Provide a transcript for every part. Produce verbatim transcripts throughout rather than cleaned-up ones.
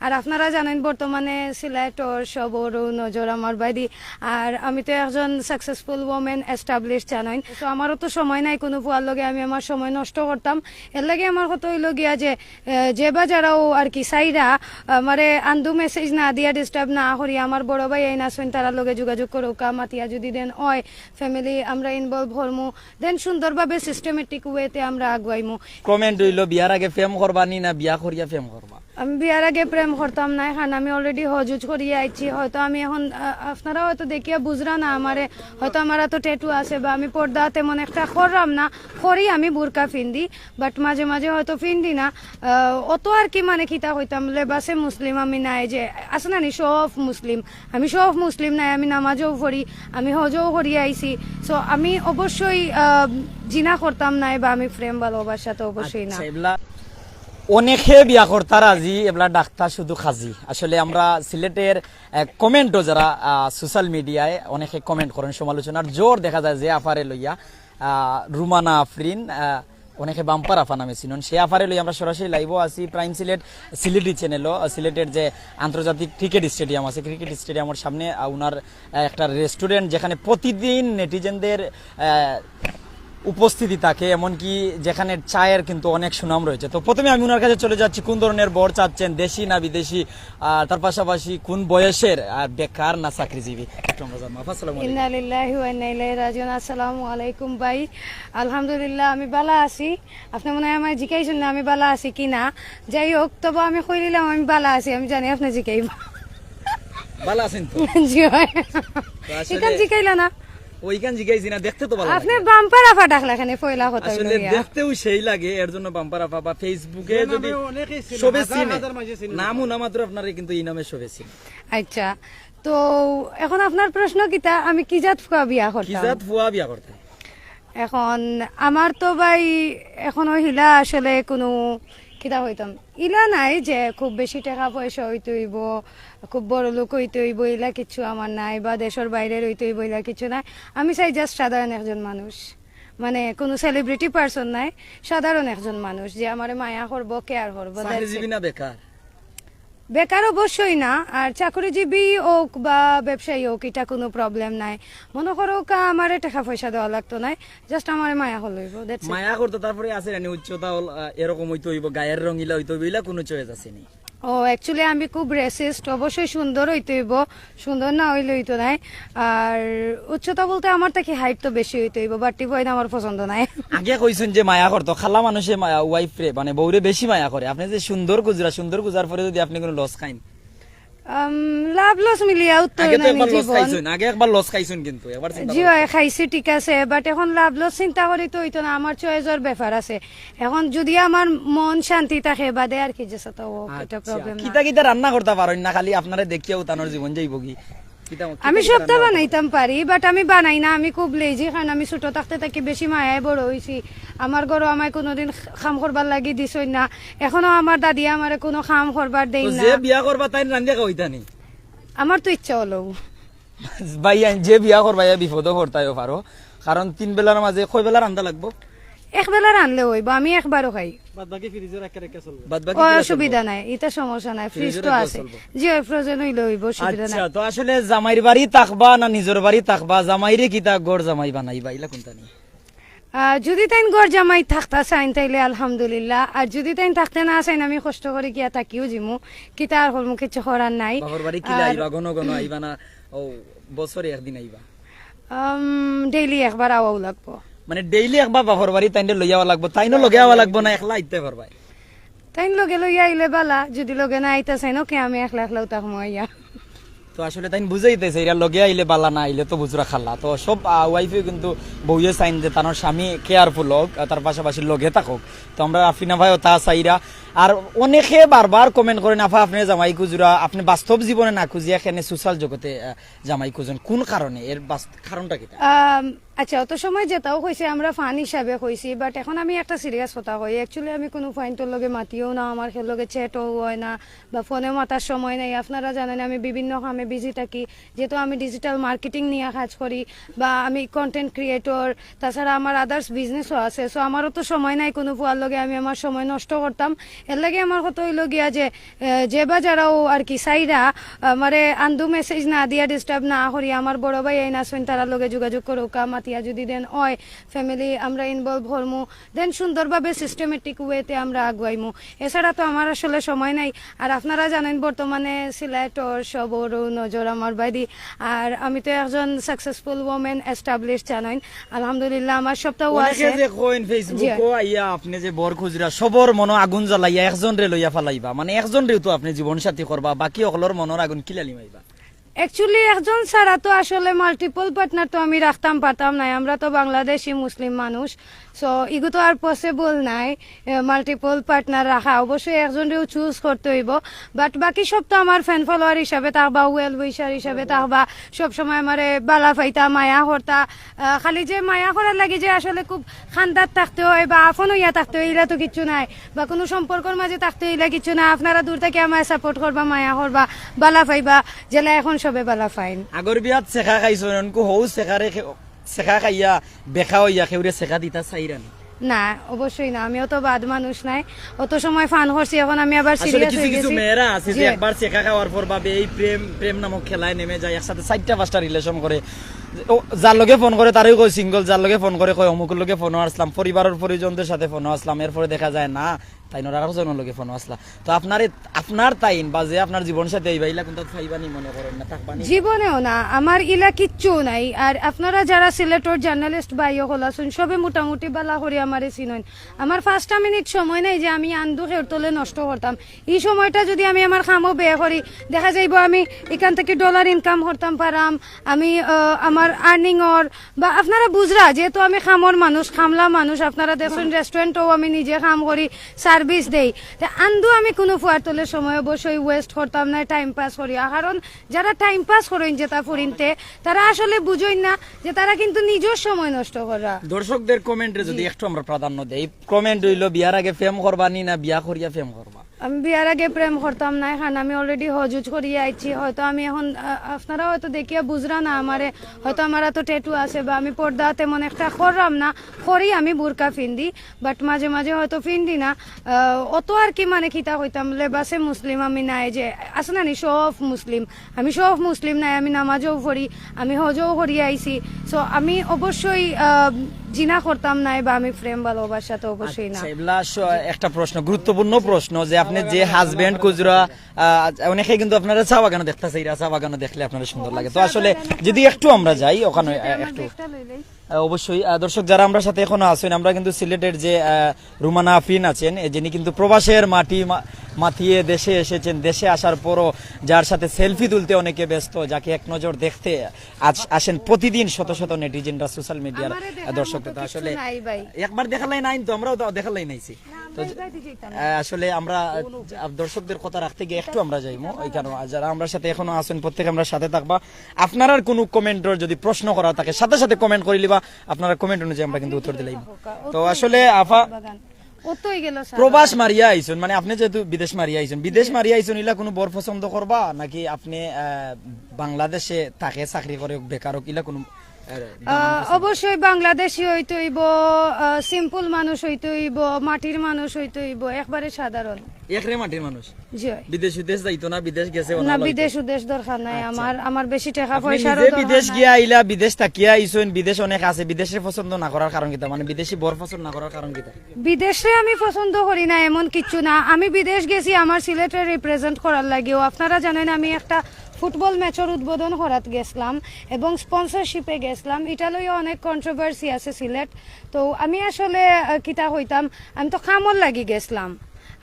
আর আপনারা জানইন বর্তমানে সিলেটর সবরউ নজর আমার বায়দি। আর আমি তো একজন সাকসেসফুল ওমেন, এস্টাবলিশড জানইন। তো আমারও তো সময় নাই কুনু ফুয়ার লগে আমি আমার সময় নষ্ট করতাম। এরলাগি আমার কথা অইলো গিয়া যে, আহ, যে বা যারাও আর কি চাইরা, আমারে আন্দু মেসেজ না দিয়া, ডিস্টার্ব না করিয়া, আমার বড় ভাইয়াইন আছইন, তারার লগে যোগাযোগ করউক্কা, মাতিয়া যুদি দেন অয়, ফ্যামিলি আমরা ইনভলভ করমু, দেন সুন্দরভাবে সিস্টেমেটিক ওয়েতে আমরা আগুয়াইমু। কমেন্ট অইলো, বিয়ার আগে প্রেম করবা নি না বিয়া করিয়া প্রেম করবা? আমি বিয়ার আগে প্রেম করতাম নায়, কারণ আমি অলরেডি হজ উজ করিয়া আইছি। হয়তো আমি এখন, আ, আপনারা হয়তো দেখিয়া বুঝরা না আমারে, হয়তো আমার তো ট্যাটু আছে বা আমি পর্দা তেমন একটা কররাম না, করি আমি বুরকা ফিন্দি, বাট মাঝে মাঝে হয়তো ফিন্দি না। আ, অত আর কি, মানে, কিতা কইতাম, লেবাসে মুসলিম আমি নায়, যে আছে না নি, শো অফ মুসলিম, আমি শো অফ মুসলিম নায়, আমি নামাজও পড়ি, আমি হজও করিয়া আইছি। সো আমি অবশ্যই, আ, জিনা করতাম নায় বা আমি প্রেম ভালোবাসা তো অবশ্যই না। আচ্ছা, এবলা অনেকে বিয়া করতা রাজি, এবলা ডাকতা শুধু খাজি। আসলে আমরা সিলেটের, আহ, কমেন্টও যারা, আহ, সোশ্যাল মিডিয়ায় অনেকে কমেন্ট করেন, সমালোচনার জোর দেখা যায় যে আফারে লইয়া, আহ, রুমানা আফরিন, আহ, অনেকে বাম্পার আফা নামে চিনন, সে আফারে লইয়া আমরা সরাসরি লাইভও আছি প্রাইম সিলেট, সিলেটি চ্যানেলও, আহ, সিলেটের যে আন্তর্জাতিক ক্রিকেট স্টেডিয়াম আছে, ক্রিকেট স্টেডিয়ামের সামনে, আহ, উনার, আহ, একটা রেস্টুরেন্ট, যেখানে প্রতিদিন নেটিজেনদের, আহ, উপস্থিতি থাকে, এমনকি যেখানে চায়ের কিন্তু অনেক সুনাম রয়েছে। তো প্রথমে আমি ওনার কাছে চলে যাচ্ছি, কোন ধরনের বর চাচ্ছেন, দেশি না বিদেশি, আর তার পাশাপাশি কোন বয়সের, আর বেকার না চাকরিজীবী। একটু আমরা জানবো। আপা, আসসালামু আলাইকুম। ইন্না লিল্লাহি ওয়া ইন্না ইলাইহি রাজিউন। আসসালামু আলাইকুম ভাই, আলহামদুলিল্লাহ আমি ভালা আছি। আপনে মনে হয় আমায় জিকাইছইন না আমি ভালা আছি কি না, যাই হোক, তবে আমি কইলিলাম আমি ভালা আছি, আমি জানি আপনে জিকাইবা। ভালা আছেন তো? জি অয়। তো আসলে ইখান জিকাইলা না? ওইখান জিকাইছি না, দেখতে তো ভালা লাগে। আপনে বাম্পার আফা ডাকলা কেনে পয়লা কথা আসলে লইয়া? দেখতেও সেই লাগে, এর জন্য বাম্পার আফা বা Facebook-এ যদি সবে চিনে, নাম হুনা মাত্র আপনারে কিন্তু এই নামে সবে চিনে। আচ্ছা, তো এখন আপনার প্রশ্ন কিতা, আমি কি জাত ফুয়া বিয়া করতাম? কি জাত ফুয়া বিয়া করতাম? এখন আমার তো ভাই এখনো হিলা আসলে কুনু কিতা কইতাম, ইলা নাই যে খুব বেশি টেকা পয়সা অইতে অইবো, খুব বড় লোক অইতে অইবো, ইলা কিচ্ছু আমার নাই, বা দেশর বাইরে রইতে অইবো, ইলা কিচ্ছু নাই। আমি চাই just সাধারণ একজন মানুষ, মানে কুনু সেলিব্রিটি পারসন নাই, সাধারণ একজন মানুষ যে আমারে মায়া করবো, কেয়ার করবো, that's it। চাকরিজীবী না বেকার? বেকার অবশ্যই না, আর চাকরিজীবী হোক বা ব্যবসায়ী হোক, ইটা কুনু প্রবলেম নাই। মনো করউক্কা আমারে টেকা পয়সা দেওয়া লাগতো নায়, just আমারে মায়া করলে অইবো, that's it। মায়া করতো, তারপরে আছে জানি উচ্চতা অল-, আহ, এরকম অইতে অইবো, গায়ের রং ইলা অইতে অইবো, ইলা কুনু চয়েস আছে নি? ও, actually আমি খুব রেসিস্ট, অবশ্যই সুন্দর অইতে অইবো, সুন্দর না অইলে অইতো নায়। আর উচ্চতা বলতে আমার থাকি হাইট তো বেশি অইতে অইবো, বাট্টি বয়ন আমার পছন্দ নায়। আগে কইছইন যে মায়া করতো, খালা মানুষে মায়া, ওয়াইফ রে, মানে বউরে বেশি মায়া করে। আপনে যে সুন্দর খুজরা, সুন্দর খুজার পরে যদি আপনে কুনু লস খাইন? আম, লাভ লস মিলিয়া উত্তর আগে তো না একবার নি লস জীবন। খাইছইন, আগে একবার লস খাইছইন কিন্তু, একবার চিন্তা জি করো। অয়, খাইছি, ঠিক আছে, বাট এখন লাভ লস চিন্তা করি তো অইতো না, আমার চয়েসর ব্যাপার আছে। এখন যদি আমার মন শান্তি থাকে বাদে আর কি, যে সাথে হোক, এটা আচ্ছা, প্রবলেম না। কিতা কিতা রান্না করতা পারইন না, খালি আপনারে দেখিয়া উতানোর জীবন যাইবো কি? কিতা, কিতা আমি কিতা সবটা রান্না করতা বানাইতাম পারি, বাট আমি বানাই না, আমি খুব লেজি, কারণ আমি ছোট থাকতে থাকি বেশি মায়ায় বড় অইছি। আমার ঘরো আমায় কুনুদিন কাম করবার লাগি দিছইন না, এখনো আমার দাদিয়ে আমারে কুনু কাম করবার দেইন তো না। যে বিয়া করবা তাইন রান্ধিয়া খাওয়াইতা নি? আমার তো ইচ্ছা অইলো। ভাই, যে বিয়া করবা, এ বিপদো পড়তায়ও পারো, কারণ তিন বেলার মাঝে কয় বেলা রান্ধা লাগবো? এক বেলা রানলে অইবো, আমি একবারও খাই। বাদ বাকি ফ্রিজে রাখিয়া রাখিয়া চলবো। বাদ বাকি ও, ফ্রিজে অসুবিধা চলবো। নাই, ইতা সমস্যা নাই, ফ্রিজ ফ্রিজে তো রাখিয়া আছে। চলবো। জি, অয়, ফ্রোজেন অইলে অইবো, অসুবিধা আচ্ছা, নাই। তো আসলে জামাইর বাড়ি থাকবা না নিজর বাড়ি থাকবা? জামাইরে কিতা ঘর জামাই বানাইবা, ইলা কুনতা নি? আহ, যদি তাইন ঘর জামাই থাকতা চাইন তাইলে আলহামদুলিল্লাহ, আর যদি তাইন থাকতে না চাইন আমি কষ্ট করি গিয়া থাকিও যিমু, কিতা আর করমু, কিচ্ছু করার নাই। বাপর বাড়ি কিলা আর আইবা, ঘন ঘন আইবা না, ও বছরে একদিন আইবা? আম, ডেইলি একবার আওয়াও লাগবো। মানে ডেইলি একবার বাপর বাড়ি তাইনরে লইয়াও লাগবো, তাইনও লগে আওয়া লাগবো না, একলা আইতে পারবায়? তাইন লগে লইয়া আইলে বালা, যদি লগে না আইতা চাইন, ওকে, আমি একলা একলাও থাকমু আইয়া। তো আসলে তাইন বুঝাইতেছে, এরা লগে আইলে বালা, না আইলে তো বুঝরা খালা। তো সব, আহ, ওয়াইফে কিন্তু বউয়ে চাইন যে তার স্বামী কেয়ারফুল হোক, আর তার পাশাপাশি লগে থাকুক। তো আমরা আফরিনা ভাইও তা চাইরা। আর অনেকে বারবার কমেন্ট করেন, "আফা, আপনি জামাই খুজরা, আপনি বাস্তব জীবনে না খুজিয়া কেনে সোশ্যাল জগতে, আহ, জামাই খুঁজেন, কোন কারণে? এর বাস্ত-, কারণটা কিতা?" আম, আচ্ছা, অত সময় যেতাও কইছে, আমরা ফান হিসাবে কইছি, বাট এখন আমি একটা সিরিয়াস কথা কই। Actually আমি কুনু পয়েন্টর লগে মাতিও না, আমার কেউর লগে চ্যাটও অয় না, বা ফোনে মাতার সময় নাই। আপনারা জানেন আমি বিভিন্ন কামে বিজি থাকি, যেহেতু আমি ডিজিটাল মার্কেটিং নিয়া কাজ করি, বা আমি কন্টেন্ট ক্রিয়েটর, তাছাড়া আমার আদার্স বিজনেসও আছে। সো আমারও তো সময় নাই কুনু ফুয়ার লগে আমি আমার সময় নষ্ট করতাম। এর লাগি আমার কথা অইলো গিয়া যে, এ, যে বা যারাও আর কি চাইরা, আমারে আন্দু মেসেজ না দিয়া, ডিস্টার্ব না করি, আমার বড় ভাইয়াইন আছইন, তারার লগে যোগাযোগ করউক্কা, মাতিয়া যদি দেন অয়, ফ্যামিলি আমরা ইনভলভ করমু, দেন সুন্দরভাবে সিস্টেমেটিক ওয়েতে আমরা আগুয়াইমু। এছাড়া তো আমার আসলে সময় নাই। আর আপনারা জানইন বর্তমানে সিলেটর সবরও নজর আমার বাড়ি। আর আমি তো একজন সাকসেসফুল ওমেন, এস্টাবলিশ জানইন, আলহামদুলিল্লাহ আমার সবটাও অনেকে আছে। যে কইন জি। ফেসবুকও আইয়া আপনে যে বর খুজরা, সবর মনো আগুন জ্বালাইয়া একজনরে লইয়া ফালাইবা, মানে একজনরেউ তো আপনে জীবন সাথী করবা, বাকি অকলর মনর আগুন কিলা নিবাইবা? অ্যাকচুয়ালি একজন ছাড়া তো আসলে মাল্টিপল পার্টনার তো আমি রাখতাম পারতাম নায়। আমরা তো বাংলাদেশি মুসলিম মানুষ, সো ইগু তো আর পসিবল নায় মাল্টিপল পার্টনার রাখা। অবশ্যই একজনরেউ চুজ করতে অইবো, বাট বাকি সব তো আমার ফ্যান ফলোয়ার হিসাবে থাকবা, ওয়েল উইশার হিসাবে থাকবা, সব সময় আমারে বালা পাইতা, মায়া করতা। আহ, খালি যে মায়া করার লাগি যে আসলে খুব খান্দাত থাকতে অয় বা আফন অইয়া থাকতে অয়, ইলা তো কিচ্ছু নায়, বা কুনু সম্পর্কর মাঝে থাকতে অয়, ইলা কিচ্ছু নায়। আপনারা দূর থাকি আমারে সাপোর্ট করবা, মায়া করবা, বালা পাইবা, যেলা এখন সবে বালা পাইন। আগর বিয়াত ছেকা খাইছইন, অনকু হউ ছেকারে খে-, ছেকা খাইয়া বেকা অইয়া কেউরে ছেকা দিতা চাইরা নি? না, অবশ্যই না, আমি অত বাদ মানুষ নায়, অত সময় ফান করছি, এখন আমি আবার আসলে সিরিয়াস কিছু অই কিছু গেছি। মেয়েরা আছে যে জি। একবার ছেকা খাওয়ার পর ভাবে এই প্রেম, প্রেম নামক খেলায় নেমে যায়, একসাথে চাইরটা পাঁচটা রিলেশন করে। ও, যার লগে ফোন করে তারই কয় সিঙ্গল, যার লগে ফোন করে কয় অমুকর লগে ফোনও আসলাম, পরিবারর পরিজনদের সাথে ফোনও আসলাম, এরপরে দেখা যায় না, তাইনর আরকজনর লগে ফোনও আসলা। তো আপনারে, আপনার তাইন বা যে আপনার জীবন সাথী আইবা, ইলা কুনতা পাইবা নি মনে করইন না, থাকবা নি? জীবনেও না, আমার ইলা কিচ্ছু নাই। আর আপনারা যারা সিলেটর জার্নালিস্ট ভাই অকল আছইন, সবে মোটামুটি বালা করি আমারে চিনইন। আমার পাঁচটা মিনিট সময় নাই যে আমি আন্দু কেউর তলে নষ্ট করতাম। ই সময়টা যদি আমি আমার কামো ব্যয় করি, দেখা যাইবো আমি ইখান থাকি ডলার ইনকাম করতাম পারাম, আমি, আহ, আমার আর্নিং অর, বা আপনারা বুঝরা, যেহেতু আমি কামর মানুষ, কামলা মানুষ, আপনারা দেখছইন রেস্টুরেন্টও আমি নিজে কাম করি, সার্ভিস দেই। তে আন্দু আমি কুনু ফুয়ার তলে সময় অবশ্যই ওয়েস্ট করতাম নায়, টাইম পাস করিয়া। কারণ যারা টাইম পাস করইন যেতা ফুরিন্তে, তারা আসলে বুঝইন না যে তারা কিন্তু নিজর সময় নষ্ট কররা। দর্শকদের কমেন্টে যদি একটু আমরা প্রাধান্য দেই, কমেন্ট অইলো, "বিয়ার আগে প্রেম করবা নি না বিয়া করিয়া প্রেম করবা?" আমি বিয়ার আগে প্রেম করতাম নায়, কারণ আমি অলরেডি হজ উজ করিয়া আইছি। হয়তো আমি এখন, আ, আপনারা হয়তো দেখিয়া বুঝরা না আমারে, হয়তো আমার অতো ট্যাটু আছে বা আমি পর্দা তেমন একটা কররাম না, করি আমি বুরকা ফিন্দি, বাট মাঝে মাঝে হয়তো ফিন্দি না। আ, অত আর কি মানে কিতা কইতাম, লেবাসে মুসলিম আমি নায়, যে আছে না নি শো অফ মুসলিম, আমি শো অফ মুসলিম নায়, আমি নামাজও পড়ি, আমি হজও করিয়া আইছি। সো আমি অবশ্যই, আ, জিনা করতাম নায় বা আমি প্রেম ভালোবাসা তো অবশ্যই না। আচ্ছা, ইবলা স-, একটা প্রশ্ন, গুরুত্বপূর্ণ প্রশ্ন, যে আপনে যে হাজবেন্ড খুজরা, আহ, অনেকে কিন্তু আপনারে চা বাগানো দেখতা চাইরা, চা বাগানো দেখলে আপনারে সুন্দর লাগে। তো আসলে যদি একটু আমরা যাই ওখানে, আহ, একটু, আহ, অবশ্যই, আহ, দর্শক যারা আমরার সাথে এখনো আছইন, আমরা কিন্তু সিলেটের যে, আহ, রুমানা আফরিন আছেন, এ, যিনি কিন্তু প্রবাসের মাটি মা-, মাতিয়ে দেশে এসেছেন, দেশে আসার পরও যার সাথে সেলফি তুলতে অনেকে ব্যস্ত, যাকে এক নজর দেখতে আস-, আসেন প্রতিদিন শত শত নেটিজেনরা সোশ্যাল মিডিয়ার, আমারে আহ, দেখার দর্শকদের। মতো তো কিচ্ছু আসলে নাই ভাই। একবার দেখালাই নাই তো, আমরাও তো দেখালাই নাইছি। না, তো আমরা যে, এবার দিয়ে যাইতাম না। আহ, আসলে আমরা, আহ, দর্শকদের কথা রাখতে গিয়ে একটু আমরা যাইমু ওইখানে। আর যারা আমরার সাথে এখনো আছেন, প্রত্যেকে আমরার সাথে থাকবা। আপনারার কোনো কমেন্টর যদি প্রশ্ন করা থাকে, সাথে সাথে কমেন্ট করিলিবা, আপনারার কমেন্ট অনুযায়ী আমরা কিন্তু উত্তর দিলাইমু। তো আসলে আফা, বাগান। ও তো হয়ে গেল সারা। প্রবাস মারিয়া আইছইন, মানে আপনে যেহেতু বিদেশ মারিয়া আইছইন, বিদেশ মারিয়া আইছইন, ইলা কোনো বর পছন্দ করবা নাকি আপনে, আহ, বাংলাদেশে থাকে, চাকরি করে, বেকার হোক, ইলা কোনো, আহ, আহ, অবশ্যই বাংলাদেশি হইতে হইব, আহ, সিম্পল মানুষ হইতে হইব, মাটির মানুষ হইতে হইব, একবারে সাধারণ। একরে মাটির মানুষ? জি। বিদেশ উদেশ যাইতো না, বিদেশ গেছে, না, বিদেশ উদেশ দরকার নাই। আচ্ছা। আমার, আমার বেশি টাকা পয়সারও দরকার নাই। আপনি নিজে বিদেশ গিয়া আইলা, বিদেশ থাকিয়া আইছইন, বিদেশে অনেক আছে, বিদেশে পছন্দ না করার কারণ কিতা? মানে বিদেশি বর পছন্দ না করার কারণ কিতা? বিদেশরে আমি পছন্দ করি না এমন কিচ্ছু না। আমি বিদেশ গেছি আমার সিলেটরে রিপ্রেজেন্ট করার লাগিও। আপনারা জানেন আমি একটা ফুটবল ম্যাচর উদ্বোধন করাত গেছলাম এবং স্পন্সরশিপে গেছলাম। ইটা লইয়া অনেক কন্ট্রোভার্সি আছে সিলেট। তো আমি আসলে, আহ, কিতা কইতাম, আমি তো কামর লাগি গেছলাম।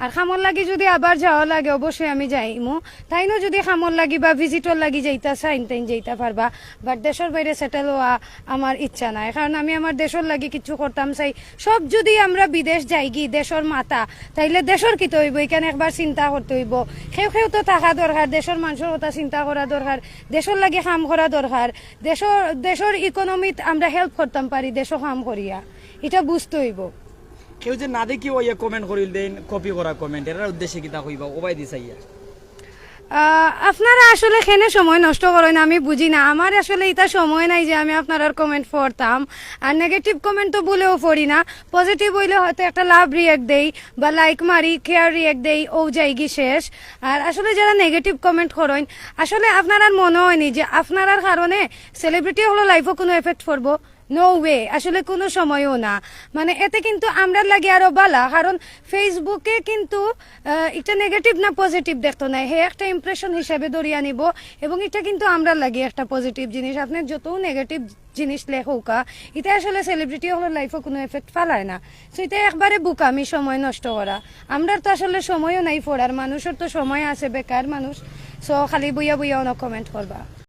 আর কামর লাগি যদি আবার যাওয়া লাগে অবশ্যই আমি যাইমু। তাইনও যদি কামর লাগি বা ভিজিটর লাগি যাইতা চাইন, তাইন যাইতা পারবা। বাট দেশর বাইরে সেটেল হওয়া আমার ইচ্ছা নাই, কারণ আমি আমার দেশর লাগি কিছু করতাম চাই। সব যদি আমরা বিদেশ যাইগি, দেশর মাথা, তাইলে দেশর কিতা হইব? এখানে একবার চিন্তা করতে হইব। কেউ কেউ তো থাকা দরকার, দেশর মানুষর কথা চিন্তা করা দরকার, দেশর লাগি কাম করা দরকার, দেশর, দেশর ইকোনমিত আমরা হেল্প করতাম পারি, দেশো কাম করিয়া, এটা বুঝতে হইব। কেউ যে না দেখি ওই কমেন্ট করিল দেন, কপি করা কমেন্ট, এরার উদ্দেশ্যে কিতা কইবা, ওবায়দি চাইয়া? আহ, আপনারা আসলে কেনে সময় নষ্ট করইন, আমি বুঝি না। আমার আসলে ইতা সময় নাই যে আমি আপনারার কমেন্ট পড়তাম। আর নেগেটিভ কমেন্ট তো ভুলেও পড়ি না, পজিটিভ অইলে হয়তো একটা লাভ রিয়াক্ট দেই বা লাইক মারি, কেয়ার রিয়াক্ট দেই, ও যাইগি শেষ। আর আসলে যারা নেগেটিভ কমেন্ট করইন, আসলে আপনারার মনে অয়নি যে আপনারার কারণে সেলিব্রিটি অকলর লাইফও কুনু এফেক্ট পড়বো? নো ওয়ে, আসলে কুনু সময়ও না। মানে, এতে কিন্তু আমরার লাগি আরো বালা, কারণ ফেসবুকে কিন্তু আহ, একটা নেগেটিভ না পজিটিভ দেখতো নায়, হে একটা ইমপ্রেশন হিসাবে ধরিয়া নিবো। এবং ইটা কিন্তু আমরার লাগি একটা পজিটিভ জিনিস। আপনে যতউ নেগেটিভ জিনিস লেখউক্কা, ইতা আসলে সেলিব্রিটি অকলর লাইফও কুনু এফেক্ট ফালায় না। সো ইতা একবারে বোকামি, সময় নষ্ট করা। আমরার তো আসলে সময়ও নাই পড়ার, মানুষর তো সময় আছে, বেকার মানুষ। সো খালি বইয়া বইয়া অনো কমেন্ট করবা।